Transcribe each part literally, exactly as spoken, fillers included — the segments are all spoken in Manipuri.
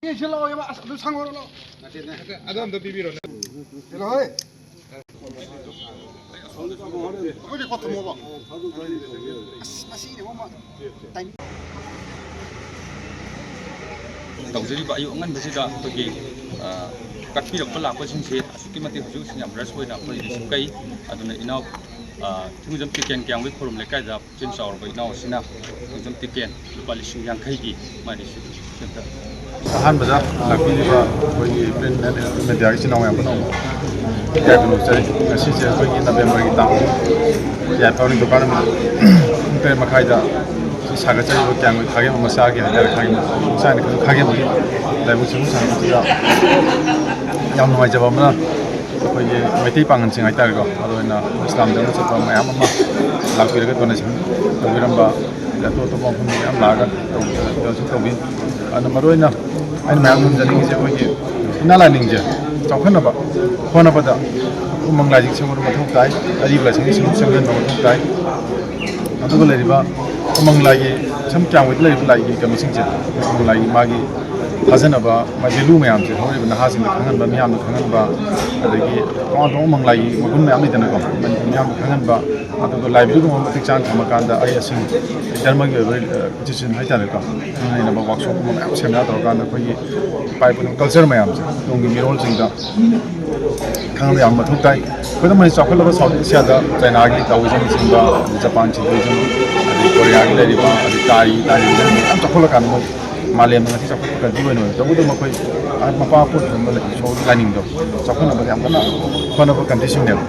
ꯌꯦꯡꯁꯤꯜꯂꯛꯑꯣ, ꯏꯃꯥ, ꯑꯁ, ꯑꯗꯨ ꯁꯪꯉꯣꯔꯣ, ꯂꯥꯛꯑꯣ꯫ ꯑꯗꯣ ꯑꯝꯇ ꯄꯤꯕꯤꯔꯣ꯫ ꯆꯠꯂꯣ, ꯍꯣꯏ꯫ ꯑꯩꯈꯣꯏꯗꯤ ꯀꯣ ꯊꯝꯃꯣꯕ꯫ ꯑꯁ, ꯃꯁꯤꯅꯦ, ꯃꯃꯥ꯫ ꯇꯥꯏꯃꯤꯡ꯫ ꯇꯧꯖꯔꯤꯕ ꯑꯌꯨꯛ ꯑꯉꯟꯕꯁꯤꯗ ꯑꯩꯈꯣꯏꯒꯤ, ꯑ, ꯀꯠꯄꯤꯔꯛꯄ ꯂꯥꯛꯄꯁꯤꯡꯁꯦ ꯑꯁꯨꯛꯀꯤ ꯃꯇꯤꯛ ꯍꯧꯖꯤꯛ ꯍꯧꯖꯤꯛ ꯌꯥꯝ rush ꯑꯣꯏꯅ ꯑꯩꯈꯣꯏ ꯔꯤꯁꯤꯞ ꯀꯛꯏ꯫ ꯑꯗꯨꯅ ꯏꯅꯥꯎ, ꯑ, ꯊꯤꯡꯖꯝ ꯇꯤꯀꯦꯟ ꯀꯤꯌꯥꯝꯒꯩ ꯈꯨꯔꯨꯝ ꯂꯩꯀꯥꯏꯗ ꯄꯨꯛꯆꯦꯜ ꯆꯥꯎꯔꯕ ꯏꯅꯥꯎ ꯑꯁꯤꯅ ꯊꯤꯡꯖꯝ ꯇꯤꯀꯦꯟ ꯂꯨꯄꯥ ꯂꯤꯁꯤꯡ ꯌꯥꯡꯈꯩꯒꯤ ꯃꯥꯒꯤ ꯁꯦꯟꯇꯔ꯫ ꯑꯍꯥꯟꯕꯗ ꯂꯥꯛꯄꯤꯔꯤꯕ ꯑꯩꯈꯣꯏꯒꯤ print and electronic mediaꯒꯤ ꯏꯆꯤꯟ ꯏꯅꯥꯎ ꯃꯌꯥꯝ ꯄꯨꯝꯅꯃꯛ ꯏꯀꯥꯏ ꯈꯨꯝꯅꯕ ꯆꯥꯔꯤ꯫ ꯉꯁꯤꯁꯦ ꯑꯩꯈꯣꯏꯒꯤ Novemberꯒꯤ ꯇꯥꯡ ꯌꯥꯏꯐ ꯅꯤꯡꯊꯧꯀꯥ ꯅꯨꯃꯤꯠ ꯄꯨꯡ ꯇꯔꯦꯠ ꯃꯈꯥꯏꯗ ꯁꯤ ꯁꯥꯒꯠꯆꯔꯤꯕ ꯀꯤꯌꯥꯝꯒꯩ ꯈꯥꯒꯦꯝꯕ ꯃꯆꯥꯒꯤ ꯍꯥꯏꯇꯥꯔꯦ, ꯈꯥꯒꯦꯝꯕ ꯃꯆꯥ ꯍꯥꯏꯅ ꯈꯪꯅ ꯈꯥꯒꯦꯝꯕꯒꯤ ꯂꯥꯏꯕꯛ ꯁꯤꯡꯕ ꯁꯥꯟꯅꯕꯁꯤꯗ ꯌꯥꯝ ꯅꯨꯡꯉꯥꯏꯖꯕ ꯑꯃꯅ ꯑꯩꯈꯣꯏꯒꯤ ꯃꯩꯇꯩ ꯄꯥꯉꯜꯁꯤꯡ ꯍꯥꯏꯇꯥꯔꯦꯀꯣ, ꯃꯔꯨ ꯑꯣꯏꯅ ꯏꯁꯂꯥꯝ ꯙꯔꯃ ꯆꯠꯄ ꯃꯌꯥꯝ ꯑꯃ ꯂꯥꯛꯄꯤꯔꯒ donation ꯇꯧꯕꯤꯔꯝꯕ, ꯑꯗꯩ ꯑꯇꯣꯞ ꯑꯇꯣꯞꯄ ꯃꯐꯝꯗ ꯃꯌꯥꯝ ꯂꯥꯛꯑꯒ ꯇꯧꯕꯤꯗꯅ donation ꯇꯧꯕꯤ꯫ ꯑꯗꯨꯅ ꯃꯔꯨ ꯑꯣꯏꯅ ꯑꯩꯅ ꯃꯌꯥꯝ ꯊꯝꯖꯅꯤꯡꯉꯤꯁꯦ ꯑꯩꯈꯣꯏꯒꯤ ꯏꯅꯥ ꯂꯥꯏꯅꯤꯡꯁꯦ ꯆꯥꯎꯈꯠꯅꯕ ꯍꯣꯠꯅꯕꯗ ꯎꯃꯪ ꯂꯥꯏꯁꯤꯡ ꯁꯦꯝꯒꯠꯄ ꯃꯊꯧ ꯇꯥꯏ, ꯑꯔꯤꯕ ꯂꯥꯏꯁꯪꯁꯤꯡ ꯁꯦꯝꯖꯤꯟꯕ ꯃꯊꯧ ꯇꯥꯏ꯫ ꯑꯗꯨꯒ ꯂꯩꯔꯤꯕ ꯎꯃꯪ ꯂꯥꯏꯒꯤ, ꯁꯝ ꯀꯌꯥꯝꯒꯩꯗ ꯂꯩꯔꯤꯕ ꯂꯥꯏꯒꯤ ꯀꯩꯅꯣꯁꯤꯡꯁꯦ, ꯎꯃꯪ ꯂꯥꯏꯒꯤ ꯃꯥꯒꯤ ꯊꯥꯖꯅꯕ, ꯃꯥꯒꯤ value ꯃꯌꯥꯝꯁꯦ ꯍꯧꯔꯤꯕ ꯅꯍꯥꯁꯤꯡꯗ ꯈꯪꯍꯟꯕ, ꯃꯤꯌꯥꯝꯗ ꯈꯪꯍꯟꯕ, ꯑꯗꯒꯤ ꯇꯣꯉꯥꯟ ꯇꯣꯉꯥꯟꯕ ꯎꯃꯪ ꯂꯥꯏꯒꯤ ꯃꯒꯨꯟ ꯃꯌꯥꯝ ꯂꯩꯗꯅꯀꯣ, ꯃꯌꯥꯝꯗ ꯈꯪꯍꯟꯕ, ꯑꯗꯨꯒ libraryꯒꯨꯝꯕ ꯃꯇꯤꯛ ꯆꯥꯅ ꯊꯝꯃꯀꯥꯟꯗ ꯑꯩ ꯑꯁꯤꯡ ꯙꯔꯃꯒꯤ ꯑꯣꯏꯕ, ꯑ, institution ꯍꯥꯏꯇꯥꯔꯦꯀꯣ, ꯅꯨꯡꯉꯥꯏꯅꯕ workshopꯀꯨꯝꯕ ꯃꯌꯥꯝ ꯁꯦꯝꯅ ꯇꯧꯔꯀꯥꯟꯗ ꯑꯩꯈꯣꯏꯒꯤ ꯏꯄꯥ ꯏꯄꯨꯒꯤ culture ꯃꯌꯥꯝꯁꯦ ꯇꯨꯡꯒꯤ ꯃꯤꯔꯣꯜꯁꯤꯡꯗ ꯈꯪꯍꯟꯕ ꯌꯥꯝ ꯃꯊꯧ ꯇꯥꯏ꯫ ꯈꯨꯗꯝ ꯑꯣꯏꯅ ꯆꯥꯎꯈꯠꯂꯕ South Asiaꯗ ꯆꯥꯏꯅꯥꯒꯤ Taoismꯅꯆꯤꯡꯕ, ꯖꯄꯥꯟ Shintoism, ꯑꯗꯩ ꯀꯣꯔꯤꯌꯥꯒꯤ ꯂꯩꯔꯤꯕ, ꯑꯗꯩ ꯇꯥꯏ, Taoism ꯃꯌꯥꯝ ꯆꯥꯎꯈꯠꯂꯀꯥꯟꯗ ꯃꯣꯏ ꯃꯥꯂꯦꯝꯗ ꯉꯁꯤ ꯆꯥꯎꯈꯠꯄ country ꯑꯣꯏꯅ ꯑꯣꯏ꯫ ꯇꯧꯕꯇꯕꯨ ꯃꯈꯣꯏ ꯃꯄꯥ ꯃꯄꯨ ꯊꯝꯕ ꯏꯁꯣꯔꯒꯤ ꯂꯥꯏꯅꯤꯡꯗꯣ ꯆꯥꯎꯈꯠꯅꯕ ꯌꯥꯝ ꯀꯟꯅ ꯍꯣꯠꯅꯕ countryꯁꯤꯡꯅꯦꯕ꯫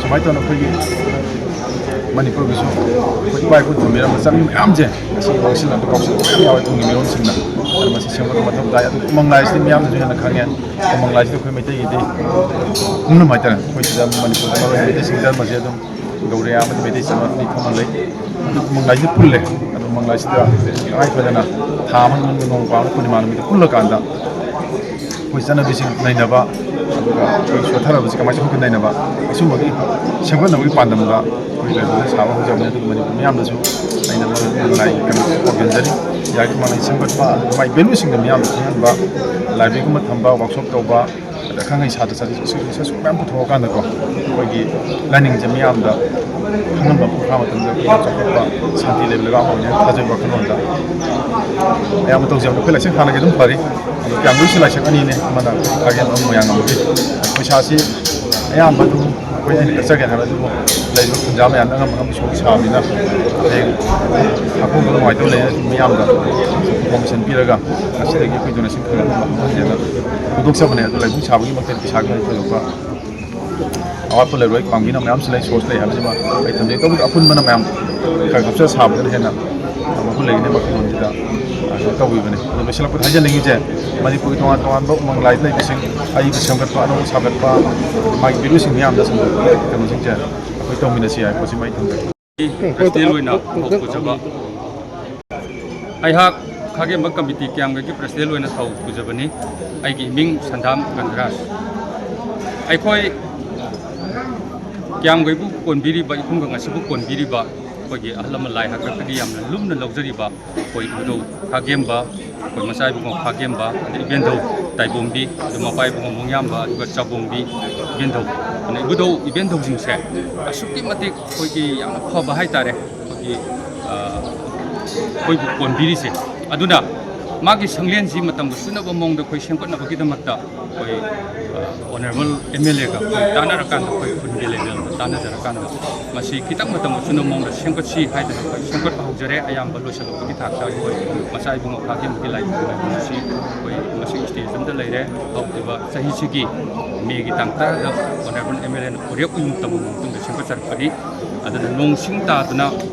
ꯁꯨꯃꯥꯏꯅ ꯇꯧꯅ ꯑꯩꯈꯣꯏꯒꯤ ꯃꯅꯤꯄꯨꯔꯒꯤꯁꯨ ꯑꯩꯈꯣꯏ ꯏꯄꯥ ꯏꯄꯨ ꯊꯝꯕꯤꯔꯝꯕ ꯆꯠꯅꯕꯤ ꯃꯌꯥꯝꯁꯦ ꯉꯁꯤ ꯃꯥꯡꯁꯤꯜꯂꯛꯄ ꯀꯥꯎꯁꯤꯜꯂꯛꯄ ꯃꯌꯥꯝ ꯌꯥꯎꯋꯦ ꯇꯨꯡꯒꯤ ꯃꯤꯔꯣꯜꯁꯤꯡꯅ꯫ ꯑꯗꯨ ꯃꯁꯤ ꯁꯦꯝꯒꯠꯄ ꯃꯊꯧ ꯇꯥꯏ꯫ ꯑꯗꯨ ꯎꯃꯪ ꯂꯥꯏꯁꯤꯗꯤ ꯃꯤꯌꯥꯝꯅꯁꯨ ꯍꯦꯟꯅ ꯈꯪꯉꯦ꯫ ꯎꯃꯪ ꯂꯥꯏꯁꯤꯗꯤ ꯑꯩꯈꯣꯏ ꯃꯩꯇꯩꯒꯤꯗꯤ ꯄꯨꯝꯅꯃꯛ ꯍꯥꯏꯇꯥꯔꯦ, ꯑꯩꯈꯣꯏ ꯁꯤꯗ ꯃꯅꯤꯄꯨꯔꯗ ꯃꯔꯨ ꯑꯣꯏꯅ ꯃꯩꯇꯩꯁꯤꯡꯒꯤ ꯙꯔꯃꯁꯦ ꯑꯗꯨꯝ ꯒꯧꯔꯤꯌꯥ ꯑꯃꯗꯤ ꯃꯩꯇꯩ ꯆꯠꯅꯕꯤ ꯊꯝꯅ ꯂꯩ꯫ ꯑꯗꯨ ꯎꯃꯪ ꯂꯥꯏꯁꯤꯗ ꯄꯨꯜꯂꯦ꯫ ꯑꯗꯨ ꯎꯃꯪ ꯂꯥꯏꯁꯤꯗ ꯇꯉꯥꯏ ꯐꯗꯅ ꯊꯥ ꯑꯃꯒꯤ ꯃꯅꯨꯡꯗ ꯅꯣꯡꯃ ꯄꯥꯟꯕ ꯄꯨꯔꯅꯤꯃꯥ ꯅꯨꯃꯤꯠꯇ ꯄꯨꯜꯂꯀꯥꯟꯗ ꯑꯩꯈꯣꯏ ꯆꯠꯅꯕꯤꯁꯤꯡ ꯅꯩꯅꯕ, ꯑꯗꯨꯒ ꯑꯩꯈꯣꯏ ꯁꯣꯠꯊꯔꯕꯁꯤ ꯀꯃꯥꯏꯅ ꯆꯥꯎꯈꯠꯄ ꯅꯩꯅꯕ, ꯑꯁꯨꯝꯕꯒꯤ ꯁꯦꯝꯒꯠꯅꯕꯒꯤ ꯄꯥꯟꯗꯝꯗ ꯑꯩꯈꯣꯏ ꯂꯥꯏꯕ꯭ꯔꯦꯔꯤ ꯁꯥꯕ ꯍꯧꯖꯕꯅꯤ꯫ ꯑꯗꯨꯒ ꯃꯅꯤꯄꯨꯔ ꯃꯤꯌꯥꯝꯗꯁꯨ ꯑꯩꯅ ꯂꯥꯏ ꯀꯩꯅꯣ ꯄꯥꯎꯖꯦꯟꯖꯔꯤ꯫ ꯌꯥꯔꯤꯕ ꯃꯥꯡꯂꯦꯟ ꯁꯦꯝꯒꯠꯄ, ꯑꯗꯨꯒ ꯃꯥꯒꯤ ꯚꯦꯂꯨꯁꯤꯡꯗ ꯃꯤꯌꯥꯝꯗ ꯈꯪꯍꯟꯕ, ꯂꯥꯏꯕ꯭ꯔꯦꯔꯤꯒꯨꯝꯕ ꯊꯝꯕ, ꯋꯥꯛꯁꯣꯞ ꯇꯧꯕ, ꯑꯗ ꯑꯈꯪ ꯑꯍꯩ ꯁꯥꯇ꯭ꯔ ꯁꯥꯇ꯭ꯔꯤ ꯁꯨ ꯃꯌꯥꯝ ꯄꯨꯊꯣꯛꯑꯀꯥꯟꯗꯀꯣ, ꯑꯩꯈꯣꯏꯒꯤ ꯂꯥꯏꯅꯤꯡꯁꯦ ꯃꯤꯌꯥꯝꯗ ꯈꯪꯍꯟꯕ ꯑꯃ ꯄꯨꯊꯣꯛꯄ ꯃꯇꯝꯗ ꯑꯩꯈꯣꯏ ꯌꯥꯝ ꯆꯥꯎꯈꯠꯄ, ꯁꯥꯟꯇꯤ ꯂꯩꯕ ꯂꯩꯕꯥꯛ ꯑꯃ ꯑꯣꯏꯅꯤ ꯊꯥꯖꯕ ꯋꯥꯈꯜꯂꯣꯟꯗ ꯑꯌꯥꯝꯕ ꯇꯧꯖꯕꯅꯤ꯫ ꯑꯩꯈꯣꯏ ꯂꯥꯏꯁꯪ ꯍꯥꯟꯅꯒꯤ ꯑꯗꯨꯝ ꯐꯔꯤ꯫ ꯑꯗꯣ ꯀꯌꯥꯝꯒꯩꯁꯨ ꯂꯥꯏꯁꯪ ꯑꯅꯤꯅꯦ, ꯑꯃꯅ ꯈꯥꯒꯦꯝ, ꯑꯃ ꯃꯣꯏꯔꯥꯡꯉꯝꯕꯒꯤ꯫ ꯄꯩꯁꯥꯁꯤ ꯑꯌꯥꯝꯕ ꯑꯗꯨꯝ ꯑꯩꯈꯣꯏ, ꯑꯩꯅ ꯀꯠꯆꯒꯦ ꯍꯥꯏꯕ ꯑꯗꯨꯕꯨ ꯂꯩꯔꯤꯕ ꯈꯨꯟꯖꯥ ꯃꯌꯥꯝꯅ ꯑꯉꯝ ꯑꯉꯝꯕ ꯁꯔꯨꯛ ꯁꯥꯕꯅꯤꯅ ꯍꯌꯦꯡ ꯑꯀꯣꯟꯕ ꯅꯨꯡꯉꯥꯏꯇꯕ ꯂꯩꯔꯒꯁꯨ ꯃꯤꯌꯥꯝꯗ ꯏꯟꯐꯣꯔꯃꯦꯁꯟ ꯄꯤꯔꯒ ꯉꯁꯤꯗꯒꯤ ꯑꯩꯈꯣꯏ ꯗꯣꯅꯦꯁꯟ ꯈꯔ ꯑꯗꯨꯝ ꯍꯧꯍꯟꯒꯦꯅ ꯍꯧꯗꯣꯛꯆꯕꯅꯦ꯫ ꯑꯗꯣ ꯂꯥꯏꯕꯨꯡ ꯁꯥꯕꯒꯤꯃꯛꯇꯗꯤ ꯄꯩꯁꯥꯒꯤ ꯊꯣꯏꯗꯣꯛꯄ ꯑꯋꯥꯠꯄ ꯂꯩꯔꯣꯏ꯫ ꯄꯥꯝꯕꯤꯅ ꯃꯌꯥꯝꯁꯨ ꯂꯩ, ꯁꯣꯔꯁ ꯂꯩ ꯍꯥꯏꯕꯁꯤꯃ ꯑꯩ ꯊꯝꯖꯩ꯫ ꯇꯧꯕꯗꯤ ꯑꯄꯨꯟꯕꯅ ꯃꯌꯥꯝ ꯈꯔ ꯍꯥꯞꯆ ꯁꯥꯕꯗꯨꯅ ꯍꯦꯟꯅ ꯃꯒꯨꯟ ꯂꯩꯒꯅꯤ꯫ ꯋꯥꯈꯜꯂꯣꯟꯁꯤꯗ ꯀꯩꯅꯣ ꯇꯧꯕꯤꯕꯅꯦ꯫ ꯑꯗꯣ ꯂꯣꯏꯁꯤꯜꯂꯛꯄꯗ ꯍꯥꯏꯖꯅꯤꯡꯉꯤꯁꯦ, ꯃꯅꯤꯄꯨꯔꯒꯤ ꯇꯣꯉꯥꯟ ꯇꯣꯉꯥꯟꯕ ꯎꯃꯪ ꯂꯥꯏꯗ ꯂꯩꯕꯁꯤꯡ ꯑꯔꯤꯕ ꯁꯦꯝꯒꯠꯄ, ꯑꯅꯧꯕ ꯁꯥꯒꯠꯄ, ꯃꯥꯒꯤ ꯚꯦꯂꯨꯁꯤꯡ ꯃꯌꯥꯝꯗ ꯁꯟꯗꯣꯛꯄ ꯀꯩꯅꯣꯁꯤꯡꯁꯦ ꯑꯩꯈꯣꯏ ꯇꯧꯃꯤꯟꯅꯁꯤ ꯍꯥꯏ ꯄꯣꯠꯁꯤꯃ ꯑꯩ ꯊꯝꯖꯒꯦ꯫ ꯄ꯭ꯔꯁꯤꯗꯦꯟ ꯑꯣꯏꯅ ꯊꯧ ꯄꯨꯖꯕ ꯑꯩꯍꯥꯛ ꯈꯥꯒꯦꯝꯕ ꯀꯃꯤꯇꯤ ꯀ꯭ꯌꯥꯝꯒꯩꯒꯤ ꯄ꯭ꯔꯁꯤꯗꯦꯟ ꯑꯣꯏꯅ ꯊꯧ ꯄꯨꯖꯕꯅꯤ꯫ ꯑꯩꯒꯤ ꯏꯃꯤꯡ ꯁꯟꯗꯥꯝ ꯒꯟꯙꯔꯥꯖ꯫ ꯑꯩꯈꯣꯏ ꯀ꯭ꯌꯥꯝꯒꯩꯕꯨ ꯀꯣꯟꯕꯤꯔꯤꯕ, ꯏꯈꯨꯡꯒꯪ ꯑꯁꯤꯕꯨ ꯀꯣꯟꯕꯤꯔꯤꯕ ꯑꯩꯈꯣꯏꯒꯤ ꯑꯍꯜ ꯂꯃꯟ ꯂꯥꯏ ꯍꯥꯛꯇꯛꯇꯒꯤ ꯌꯥꯝꯅ ꯂꯨꯝꯅ ꯂꯧꯖꯔꯤꯕ ꯑꯩꯈꯣꯏ ꯏꯕꯨꯙꯧ ꯈꯥꯒꯦꯝꯕ, ꯑꯩꯈꯣꯏ ꯃꯆꯥ ꯏꯕꯨꯡꯉꯣ ꯈꯥꯒꯦꯝꯕ, ꯑꯗꯩ ꯏꯕꯦꯟꯙꯧ ꯇꯥꯏꯕꯣꯝꯕꯤ, ꯑꯗꯨ ꯃꯄꯥ ꯏꯕꯨꯡꯉꯣ ꯃꯣꯡꯌꯥꯝꯕ, ꯑꯗꯨꯒ ꯆꯥꯕꯣꯝꯕꯤ ꯏꯕꯦꯟꯙꯧ꯫ ꯑꯗꯨꯅ ꯏꯕꯨꯙꯧ ꯏꯕꯦꯟꯙꯧꯁꯤꯡꯁꯦ ꯑꯁꯨꯛꯀꯤ ꯃꯇꯤꯛ ꯑꯩꯈꯣꯏꯒꯤ ꯌꯥꯝꯅ ꯐꯕ ꯍꯥꯏꯇꯥꯔꯦ꯫ ꯑꯩꯈꯣꯏꯒꯤ, ꯑ, ꯑꯩꯈꯣꯏꯕꯨ ꯀꯣꯟꯕꯤꯔꯤꯁꯦ꯫ ꯑꯗꯨꯅ ꯃꯥꯒꯤ ꯁꯪꯂꯦꯟꯁꯤ ꯃꯇꯝꯒ ꯆꯨꯅꯕ ꯃꯑꯣꯡꯗ ꯑꯩꯈꯣꯏ ꯁꯦꯝꯒꯠꯅꯕꯒꯤꯗꯃꯛꯇ ꯑꯩꯈꯣꯏ, ꯑ, ꯑꯣꯅꯔꯦꯕꯜ ꯑꯦꯝ ꯑꯦꯜ ꯑꯦꯒ ꯑꯩꯈꯣꯏ ꯇꯥꯟꯅꯔꯀꯥꯟꯗ, ꯑꯩꯈꯣꯏ ꯈꯨꯟꯒꯤ ꯂꯦꯚꯦꯜꯗ ꯇꯥꯟꯅꯖꯔꯀꯥꯟꯗ ꯃꯁꯤ ꯈꯤꯇꯪ ꯃꯇꯝ ꯑꯆꯨꯝꯕ ꯃꯑꯣꯡꯗ ꯁꯦꯝꯒꯠꯁꯤ ꯍꯥꯏꯗꯅ ꯑꯩꯈꯣꯏ ꯁꯦꯝꯒꯠꯄ ꯍꯧꯖꯔꯦ꯫ ꯑꯌꯥꯝꯕ ꯂꯣꯏꯁꯤꯜꯂꯛꯄꯒꯤ ꯊꯥꯛꯇ ꯑꯩꯈꯣꯏ ꯃꯆꯥ ꯏꯕꯨꯡꯉꯣ ꯈꯥꯒꯦꯝꯕꯒꯤ ꯂꯥꯏꯕꯨꯡ ꯑꯁꯤ ꯑꯩꯈꯣꯏ ꯉꯁꯤ ꯁ꯭ꯇꯦꯖ ꯑꯃꯗ ꯂꯩꯔꯦ꯫ ꯍꯧꯈꯤꯕ ꯆꯍꯤꯁꯤꯒꯤ ꯃꯦꯒꯤ ꯇꯥꯡ ꯇꯔꯥꯗ ꯑꯣꯅꯔꯦꯕꯜ ꯑꯦꯝ ꯑꯦꯜ ꯑꯦꯅ ꯈꯨꯔꯦꯞ ꯎꯌꯨꯡ ꯇꯝꯕ ꯃꯇꯨꯡꯗ ꯁꯦꯝꯒꯠꯆꯔꯛꯄꯅꯤ꯫ ꯑꯗꯨꯅ ꯅꯣꯡ ꯁꯤꯡ ꯇꯥꯗꯨꯅ,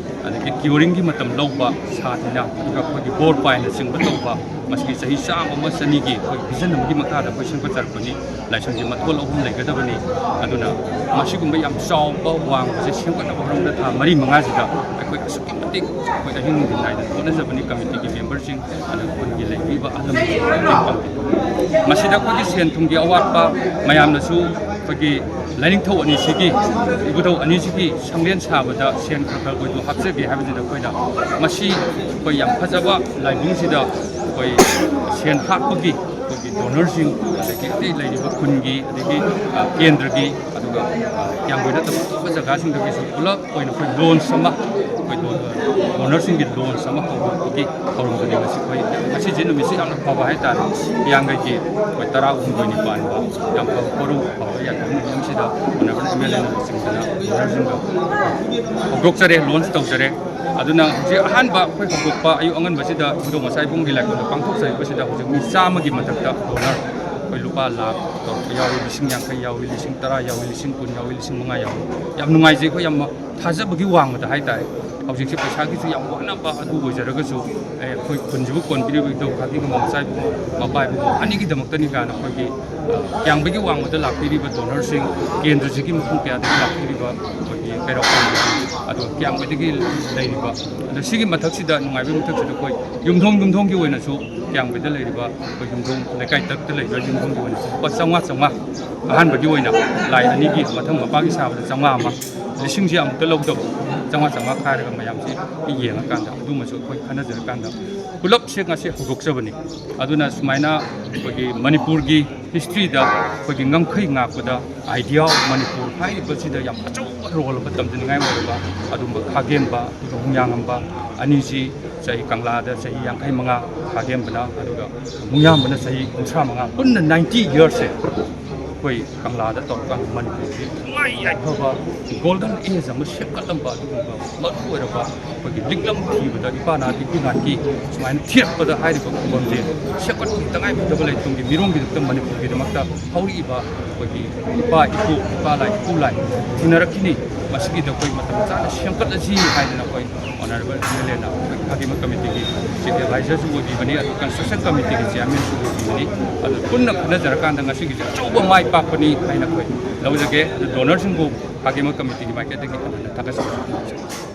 ꯑꯗꯒꯤ ꯀ꯭ꯌꯨꯔꯤꯡꯒꯤ ꯃꯇꯝ ꯂꯧꯕ ꯁꯥꯠꯅꯤꯅ, ꯑꯗꯨꯒ ꯑꯩꯈꯣꯏ ꯕꯣꯔ ꯄꯥꯏꯅꯆꯤꯡꯕ ꯇꯧꯕ, ꯃꯁꯤꯒꯤ ꯆꯍꯤ ꯆꯥꯝꯃ ꯑꯃ ꯆꯅꯤꯒꯤ ꯑꯩꯈꯣꯏ ꯚꯤꯖꯟ ꯑꯃꯒꯤ ꯃꯈꯥꯗ ꯑꯩꯈꯣꯏ ꯁꯦꯝꯒꯠꯆꯔꯛꯄꯅꯤ꯫ ꯂꯥꯏꯁꯪꯁꯤ ꯃꯊꯣꯜ ꯑꯍꯨꯝ ꯂꯩꯒꯗꯕꯅꯤ꯫ ꯑꯗꯨꯅ ꯃꯁꯤꯒꯨꯝꯕ ꯌꯥꯝ ꯆꯥꯎꯕ ꯋꯥꯡꯕꯁꯦ ꯁꯦꯝꯒꯠꯅꯕ ꯍꯣꯠꯅꯕꯗ ꯊꯥ ꯃꯔꯤ ꯃꯉꯥꯁꯤꯗ ꯑꯩꯈꯣꯏ ꯑꯁꯨꯛꯀꯤ ꯃꯇꯤꯛ ꯑꯩꯈꯣꯏ ꯑꯍꯤꯡ ꯅꯨꯡꯊꯤꯜ ꯅꯥꯏꯗꯅ ꯍꯣꯠꯅꯖꯕꯅꯤ꯫ ꯀꯃꯤꯇꯤꯒꯤ ꯃꯦꯝꯕꯔꯁꯤꯡ, ꯑꯗꯨꯒ ꯈꯨꯟꯒꯤ ꯂꯩꯕꯤꯕ ꯑꯍꯜ ꯂꯃꯟꯁꯤꯡ ꯃꯇꯦꯡ ꯄꯥꯡꯕꯤꯕ꯫ ꯃꯁꯤꯗ ꯑꯩꯈꯣꯏꯒꯤ ꯁꯦꯟ ꯊꯨꯝꯒꯤ ꯑꯋꯥꯠꯄ ꯃꯌꯥꯝꯅꯁꯨ ꯑꯩꯈꯣꯏꯒꯤ ꯂꯥꯏꯅꯤꯡꯊꯧ ꯑꯅꯤꯁꯤꯒꯤ, ꯏꯕꯨꯙꯧ ꯑꯅꯤꯁꯤꯒꯤ ꯁꯪꯂꯦꯟ ꯁꯥꯕꯗ ꯁꯦꯟ ꯈꯔ ꯈꯔ ꯑꯩꯈꯣꯏꯁꯨ ꯍꯥꯞꯆꯒꯦ ꯍꯥꯏꯕꯁꯤꯗ ꯑꯩꯈꯣꯏꯅ ꯃꯁꯤ ꯑꯩꯈꯣꯏ ꯌꯥꯝ ꯐꯖꯕ ꯂꯥꯏꯕꯨꯡꯁꯤꯗ ꯑꯩꯈꯣꯏ ꯁꯦꯟ ꯍꯥꯞꯄꯒꯤ ꯑꯩꯈꯣꯏꯒꯤ ꯗꯣꯅꯔꯁꯤꯡ, ꯑꯗꯒꯤ ꯑꯇꯩ ꯂꯩꯔꯤꯕ ꯈꯨꯟꯒꯤ, ꯑꯗꯒꯤ, ꯑ, ꯀꯦꯟꯗ꯭ꯔꯒꯤ, ꯑꯗꯨꯒ, ꯑ, ꯀꯌꯥꯝꯒꯣꯏ ꯅꯠꯇꯕ ꯑꯇꯣꯞꯄ ꯖꯒꯥꯁꯤꯡꯗꯒꯤꯁꯨ ꯄꯨꯂꯞ ꯑꯣꯏꯅ ꯑꯩꯈꯣꯏ ꯂꯣꯟꯁ ꯑꯃ, ꯑꯩꯈꯣꯏ ꯗꯣ-, ꯗꯣꯅꯔꯁꯤꯡꯒꯤ ꯂꯣꯟꯁ ꯑꯃ ꯍꯧꯗꯣꯛꯄꯒꯤ ꯊꯧꯔꯝꯗꯨꯅꯤ ꯉꯁꯤ ꯑꯩꯈꯣꯏ, ꯉꯁꯤꯁꯦ ꯅꯨꯃꯤꯠꯁꯦ ꯌꯥꯝꯅ ꯐꯕ ꯍꯥꯏꯇꯥꯔꯦ꯫ ꯍꯤꯌꯥꯡꯒꯩꯒꯤ ꯑꯩꯈꯣꯏ ꯇꯔꯥꯍꯨꯝꯗꯣꯏꯅꯤ ꯄꯥꯟꯕ ꯌꯥꯝ ꯐꯕ ꯄꯣꯔꯧ ꯐꯕ ꯌꯥꯊꯪ ꯃꯐꯝꯁꯤꯗ ꯑꯣꯅꯔꯦꯕꯜ ꯑꯦꯝ ꯑꯦꯜ ꯑꯦꯅꯆꯤꯡꯕꯅ ꯗꯣꯅꯔꯁꯤꯡꯒ ꯍꯧꯗꯣꯛꯆꯔꯦ, ꯂꯣꯟꯁ ꯇꯧꯖꯔꯦ꯫ ꯑꯗꯨꯅ ꯍꯧꯖꯤꯛ ꯑꯍꯥꯟꯕ ꯑꯩꯈꯣꯏ ꯍꯧꯗꯣꯛꯄ ꯑꯌꯨꯛ ꯑꯉꯟꯕꯁꯤꯗ ꯏꯕꯨꯙꯧ ꯃꯆꯥ ꯏꯕꯨꯡꯒꯤ ꯂꯥꯏꯀꯣꯟꯗ ꯄꯥꯡꯊꯣꯛꯆꯔꯤꯕꯁꯤꯗ ꯍꯧꯖꯤꯛ ꯃꯤ ꯆꯥꯝꯃꯒꯤ ꯃꯊꯛꯇ ꯗꯣꯅꯔ ꯑꯩꯈꯣꯏ ꯂꯨꯄꯥ ꯂꯥꯈ ꯇꯧꯔꯛꯄ ꯌꯥꯎꯏ, ꯂꯤꯁꯤꯡ ꯌꯥꯡꯈꯩ ꯌꯥꯎꯏ, ꯂꯤꯁꯤꯡ ꯇꯔꯥ ꯌꯥꯎꯏ, ꯂꯤꯁꯤꯡ ꯀꯨꯟ ꯌꯥꯎꯏ, ꯂꯤꯁꯤꯡ ꯃꯉꯥ ꯌꯥꯎꯏ꯫ ꯌꯥꯝ ꯅꯨꯡꯉꯥꯏꯖꯩ꯫ ꯑꯩꯈꯣꯏ ꯌꯥꯝ ꯊꯥꯖꯕꯒꯤ ꯋꯥꯡꯃꯗ ꯍꯥꯏꯇꯥꯔꯦ꯫ ꯍꯧꯖꯤꯛꯁꯦ ꯄꯩꯁꯥꯒꯤꯁꯨ ꯌꯥꯝ ꯋꯥꯅꯕ ꯑꯗꯨ ꯑꯣꯏꯖꯔꯒꯁꯨ, ꯑꯦ, ꯑꯩꯈꯣꯏ ꯈꯨꯟꯁꯤꯕꯨ ꯀꯣꯟꯕꯤꯔꯤꯕ ꯏꯙꯧ ꯈꯥꯒꯤ ꯃꯃꯥ ꯃꯆꯥ ꯏꯕꯨꯡꯉꯣ ꯃꯄꯥ ꯏꯕꯨꯡꯉꯣ ꯑꯅꯤꯒꯤꯗꯃꯛꯇꯅꯤ ꯀꯥꯏꯅ ꯑꯩꯈꯣꯏꯒꯤ, ꯑ, ꯀꯌꯥꯝꯕꯒꯤ ꯋꯥꯡꯃꯗ ꯂꯥꯛꯄꯤꯔꯤꯕ ꯗꯣꯅꯔꯁꯤꯡ, ꯀꯦꯟꯗ꯭ꯔꯁꯤꯒꯤ ꯃꯐꯝ ꯀꯌꯥꯗꯒꯤ ꯂꯥꯛꯄꯤꯔꯤꯕ ꯑꯩꯈꯣꯏꯒꯤ ꯀꯩꯔꯥꯎ ꯀꯣꯟꯕ, ꯑꯗꯣ ꯀꯌꯥꯝꯕꯗꯒꯤ ꯂꯩꯔꯤꯕ, ꯑꯗꯣ ꯁꯤꯒꯤ ꯃꯊꯛꯁꯤꯗ, ꯅꯨꯡꯉꯥꯏꯕꯒꯤ ꯃꯊꯛꯁꯤꯗ ꯑꯩꯈꯣꯏ ꯌꯨꯝꯊꯣꯡ ꯌꯨꯝꯊꯣꯡꯒꯤ ꯑꯣꯏꯅꯁꯨ ꯀꯌꯥꯝꯕꯗ ꯂꯩꯔꯤꯕ ꯑꯩꯈꯣꯏ ꯌꯨꯝꯊꯣꯡ ꯂꯩꯀꯥꯏ ꯇꯔꯨꯛꯇ ꯂꯩꯔꯤꯕ ꯌꯨꯝꯊꯣꯡꯒꯤ ꯑꯣꯏꯅꯁꯨ ꯂꯨꯄꯥ ꯆꯥꯝꯃꯉꯥ ꯆꯥꯝꯃꯉꯥ, ꯑꯍꯥꯟꯕꯒꯤ ꯑꯣꯏꯅ ꯂꯥꯏ ꯑꯅꯤꯒꯤ ꯃꯊꯪ ꯃꯄꯥꯒꯤ ꯁꯥꯕꯗ ꯆꯥꯝꯃꯉꯥ ꯑꯃ, ꯂꯤꯁꯤꯡꯁꯦ ꯑꯃꯨꯛꯇ ꯂꯧꯗꯕ, ꯆꯥꯝꯃꯉꯥ ꯆꯥꯝꯃꯉꯥ ꯈꯥꯏꯔꯒ ꯃꯌꯥꯝꯁꯦ ꯌꯦꯡꯉꯀꯥꯟꯗ, ꯑꯗꯨꯃꯁꯨ ꯑꯩꯈꯣꯏ ꯈꯟꯅꯖꯔꯀꯥꯟꯗ ꯄꯨꯂꯞꯁꯦ ꯉꯁꯤ ꯍꯧꯗꯣꯛꯆꯕꯅꯤ꯫ ꯑꯗꯨꯅ ꯁꯨꯃꯥꯏꯅ ꯑꯩꯈꯣꯏꯒꯤ ꯃꯅꯤꯄꯨꯔꯒꯤ ꯍꯤꯁꯇ꯭ꯔꯤꯗ ꯑꯩꯈꯣꯏꯒꯤ ꯉꯝꯈꯩ ꯉꯥꯛꯄꯗ Idea of Manipur ꯍꯥꯏꯔꯤꯕꯁꯤꯗ ꯌꯥꯝ ꯑꯆꯧꯕ ꯔꯣꯜ ꯑꯃ ꯇꯝꯖꯅꯤꯡꯉꯥꯏ ꯑꯣꯏꯔꯕ ꯑꯗꯨꯝꯕ ꯈꯥꯒꯦꯝꯕ ꯑꯗꯨꯒ ꯍꯨꯡꯌꯥꯡꯉꯝꯕ ꯑꯅꯤꯁꯤ ꯆꯍꯤ ꯀꯪꯂꯥꯗ ꯆꯍꯤ ꯌꯥꯡꯈꯩ ꯃꯉꯥ, ꯈꯥꯒꯦꯝꯕꯅ, ꯑꯗꯨꯒ ꯍꯨꯡꯌꯥꯡꯕꯅ ꯆꯍꯤ ꯀꯨꯟꯊ꯭ꯔꯥ ꯃꯉꯥ, ꯄꯨꯟꯅ ninety yearsꯁꯦ ꯑꯩꯈꯣꯏ ꯀꯪꯂꯥꯗ ꯇꯧꯔꯀꯥꯟꯗ ꯃꯅꯤꯄꯨꯔꯁꯤ ꯌꯥꯏꯐꯕ ꯒꯣꯜꯗꯟ ꯑꯦꯖ ꯑꯃ ꯁꯦꯝꯒꯠꯂꯝꯕ ꯑꯗꯨꯒꯨꯝꯕ ꯃꯔꯨ ꯑꯣꯏꯔꯕ ꯑꯩꯈꯣꯏꯒꯤ ꯂꯤꯛꯂꯝ ꯊꯤꯕꯗ ꯏꯄꯥ ꯅꯥꯠ ꯏꯄꯨ ꯅꯥꯠꯀꯤ ꯁꯨꯃꯥꯏꯅ ꯊꯤꯔꯛꯄꯗ ꯍꯥꯏꯔꯤꯕ ꯈꯨꯕꯝꯁꯦ ꯁꯦꯝꯒꯠꯄꯒꯤ ꯇꯉꯥꯏꯐꯗꯕ ꯂꯩ꯫ ꯇꯨꯡꯒꯤ ꯃꯤꯔꯣꯟꯒꯤꯗꯃꯛꯇ, ꯃꯅꯤꯄꯨꯔꯒꯤꯗꯃꯛꯇ ꯍꯧꯔꯛꯏꯕ ꯑꯩꯈꯣꯏꯒꯤ ꯏꯄꯥ ꯏꯄꯨ, ꯏꯄꯥ ꯂꯥꯏ ꯏꯄꯨ ꯂꯥꯏ ꯊꯤꯅꯔꯛꯈꯤꯅꯤ꯫ ꯃꯁꯤꯒꯤꯗ ꯑꯩꯈꯣꯏ ꯃꯇꯝ ꯆꯥꯅ ꯁꯦꯝꯒꯠꯂꯁꯤ ꯍꯥꯏꯗꯅ ꯑꯩꯈꯣꯏ ꯑꯣꯅꯔꯦꯕꯜ ꯑꯦꯝ ꯑꯦꯜ ꯑꯦꯅ ꯑꯩꯈꯣꯏ ꯈꯥꯒꯦꯝꯕ ꯀꯃꯤꯇꯤꯒꯤ ꯆꯤꯐ ꯑꯦꯗꯚꯥꯏꯖꯔꯁꯨ ꯑꯣꯏꯕꯤꯕꯅꯤ, ꯑꯗꯨ ꯀꯟꯁꯇ꯭ꯔꯛꯁꯟ ꯀꯃꯤꯇꯤꯒꯤ ꯆꯤꯌꯥꯔꯃꯦꯟꯁꯨ ꯑꯣꯏꯕꯤꯕꯅꯤ꯫ ꯑꯗꯨ ꯄꯨꯟꯅ ꯈꯟꯅꯖꯔꯀꯥꯟꯗ ꯉꯁꯤꯒꯤꯁꯦ ꯑꯆꯧꯕ ꯃꯥꯏ ꯄꯥꯛꯄꯅꯤ ꯍꯥꯏꯅ ꯑꯩꯈꯣꯏ ꯂꯧꯖꯒꯦ꯫ ꯑꯗꯨ ꯗꯣꯅꯔꯁꯤꯡꯕꯨ ꯈꯥꯒꯦꯝꯕ ꯀꯃꯤꯇꯤꯒꯤ ꯃꯥꯏꯀꯩꯗꯒꯤ ꯍꯟꯅ ꯊꯥꯒꯠꯆꯔꯤ꯫